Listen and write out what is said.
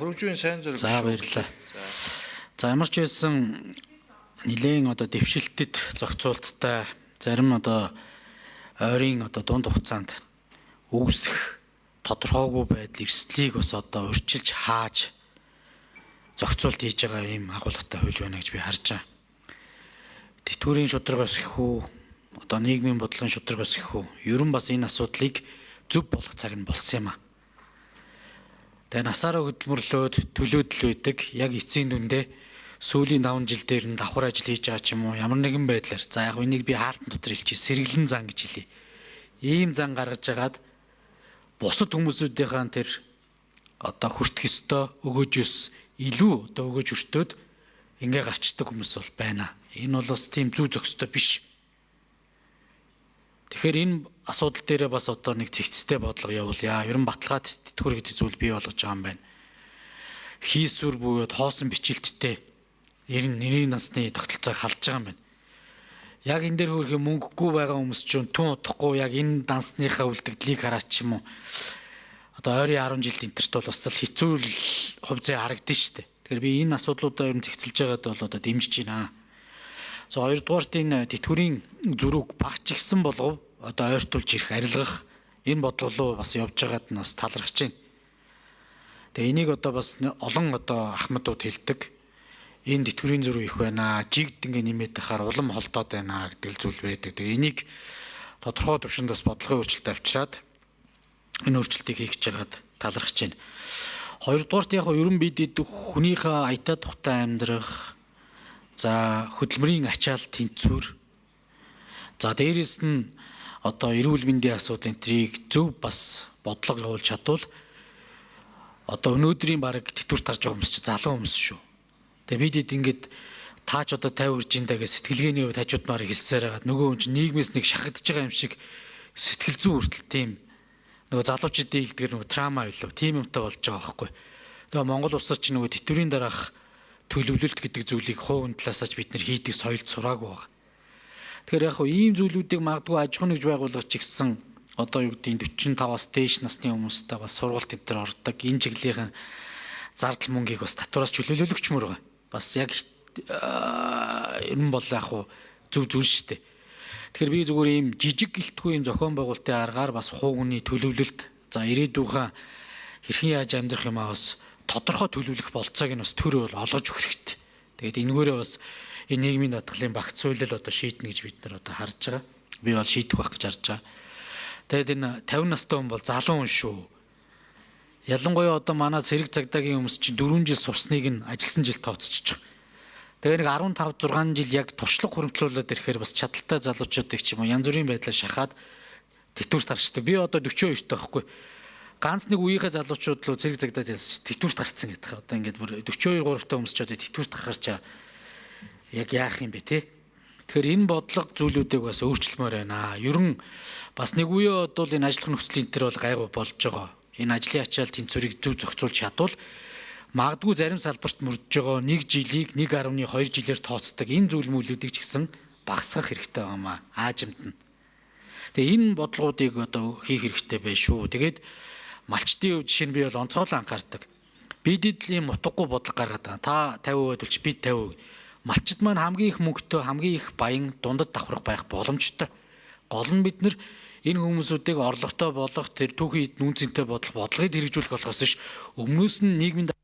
Хөрвжүүн сайн зэрэг. За баярлалаа. За ямар ч байсан нэлээн одоо дэвшилтэд зохицуулттай зарим одоо ойрын одоо дунд хугацаанд үүсэх тодорхойгүй байдал эрсдлийг бас одоо урьдчилж хааж зохицуулт хийж байгаа ийм агуулгатай хууль байна гэж би харж байгаа. Тэтгэврийн шударгаас гэх үү, одоо нийгмийн бодлогын шударгаас гэх үү, ер нь бас энэ асуудлыг зөв болгох цаг нь болсон юм а. Тэгээ насаараа хөдөлмөрлөөд төлөөдөл байдаг. Яг эцсийн дүндээ сүүлийн 5 жил дээр нь давхар ажил хийж байгаа ч юм уу ямар нэгэн байдлаар за яг энийг би хаалтан дотор хэлчихье, сэргэлэн зан гэж хэлье. Ийм зан гаргаж агаад бусад хүмүүсүүдийнхаа тэр одоо хүртэх ёстой өгөөжөөс илүү одоо өгөөж өртөөд ингээ гарчдаг хүмүүс бол байна. Энэ бол бас тийм зүү зохистой биш. Тэгэхээр энэ асуудал дээрээ бас одоо нэг цэгцтэй бодлого явуулъя. Ер нь баталгаад тэтгэвэр гэж зүйл бий болгож байгаа юм байна. Хийсвэр буюу хоосон бичлэлттэй 90 насны тогтолцоог халж байгаа юм байна. Яг энэ дээр хөөрхөн мөнгөгүй байгаа хүмүүс чинь тун удахгүй яг энэ дансныхаа үлдэгдлийг хараач юм уу. Одоо ойрын 10 жилд энтерт бол бас л хэцүү хувь зээ харагдана шүү дээ. Тэгэхээр би энэ асуудлуудаа ер нь зэгцэлж байгаад бол одоо дэмжиж байна. За хоёрдугаарт энэ тэтгэврийн зөрүүг багч гисэн болов одоо ойртуулж ирэх арилгах энэ бодлого руу бас явж байгаад нь бас талархаж байна. Тэгээ энийг одоо бас олон одоо ахмадууд хэлдэг. Энэ тэтгэврийн зөрүү их байна. Жигд ингээ нэмээд тахаар улам холдоод байна гэдэг зүйл байдаг. Тэгээ энийг тодорхой төвшөнд бас бодлогын өөрчлөлт авчираад энэ өөрчлөлтийг хийх гэж байгаад талархаж байна. Хоёрдугаарт яг ер нь бид хүнийхээ аятаа тухтай амьдрах, за хөдөлмөрийн ачаал тэнцвэр, за дээрэс нь одоо эрүүл мэндийн асуудал энтрийг зөв бас бодлого явуулж чадвал одоо өнөөдрийн бараг тэтгэврт гарч байгаа хүмүүс чи залуу хүмүүс шүү. Тэгээ бид хэд ингээд таач одоо 50 хүрж индэ гэж сэтгэлгээний хувьд хажууд нарыг хэлсээр байгаад нөгөө хүн чинь нийгмээс нэг шахагдж байгаа юм шиг сэтгэл зүйн хүртэл тийм нөгөө залуучдын хэлдгэр нөгөө трама байлуу тийм юмтай болж байгаа байхгүй. Тэгээ Монгол улсад чинь нөгөө тэтгэврийн дараах төлөвлөлт гэдэг зүйлийг хувь талаасаач бид нэр хийдэг соёлд сураагүй байгаа. Тэгэхээр яг хөө ийм зүйлүүдийг магадгүй аж ахуйн нэгж байгууллага ч гэсэн одоо юу гэдгийг 45-аас дээш насны хүмүүстэй бас сургалт энэ төр ордог. Энэ чиглэлийн зардал мөнгийг бас татвараас чөлөөлөгчмөр байгаа. Бас яг ер нь бол яг хөө зөв зүйл шүү дээ. Тэгэхээр би зүгээр ийм жижиг гэлтгүй ийм зохион байгуулалтын аргаар бас хувь хүний төлөвлөлт, за ирээдүйнхээ хэрхэн яаж амьдрах юм аа бас тодорхой төлөвлөх болцоог нь бас төр бол олгож өгөх хэрэгтэй. Тэгээд энэгээрээ бас энэ нийгмийн даатгалын багц хуулиал одоо шийднэ гэж бид нар одоо харж байгаа. Би бол шийдэх байх гэж харж байгаа. Тэгээд энэ 50 настай хүн бол залуу хүн шүү. Ялангуяа одоо манай цэрэг цагдаагийн хүмүүс чинь 4 жил сурсныг нь ажилласан жил тооцож байгаа. Тэгээ нэг 15 6 жил яг туршлага хуримтлуулад ирэхээр бас чадaltaй залуучуудыг ч юм уу янз бүрийн байдлаар шахаад тэтгэврт гарчдаг. Би одоо 42 та байхгүй. Ганц нэг үеийнхээ залуучууд л цэрэг цагдаад ялсан тэтгэврт гарцсан гэдэг. Одоо ингээд бүр 42 3 та хүмүүс ч одоо тэтгэврт гарч яг яах юм бэ те? Тэгэхээр энэ бодлого зүйлүүдийг бас өөрчлөмөр байна. Ер нь бас нэг үе бодвол энэ ажиллах нөхцөлийн төр бол гайгүй болж байгаа. Энэ ажлын ачаал тэнцвэрийг зөв зохицуулж чадвал магадгүй зарим салбарт мөрдөж байгаа 1 жилийг 1.2 жилээр тооцдог энэ зүйл мүлүүдийг ч гэсэн багасгах хэрэгтэй байгаамаа аажимд нь. Тэгээ энэ бодлогоудыг одоо хийх хэрэгтэй байх шүү. Тэгээд малчдын хувьд жишээ нь би бол онцгойлон анхаардаг. Бид эдлийн утгагүй бодлого гаргаад байгаа. Та 50% төлч бид 50%. Малчид маань хамгийн их мөнгөтэй, хамгийн их баян дундад давхрах байх боломжтой. Гол нь бид нар энэ хүмүүсүүдийг орлоготой болгох, тэр түүхийн эд нүүн цэнтэй бодлого бодлогыг хэрэгжүүлэх болохоос биш өмнөөс нь нийгмийн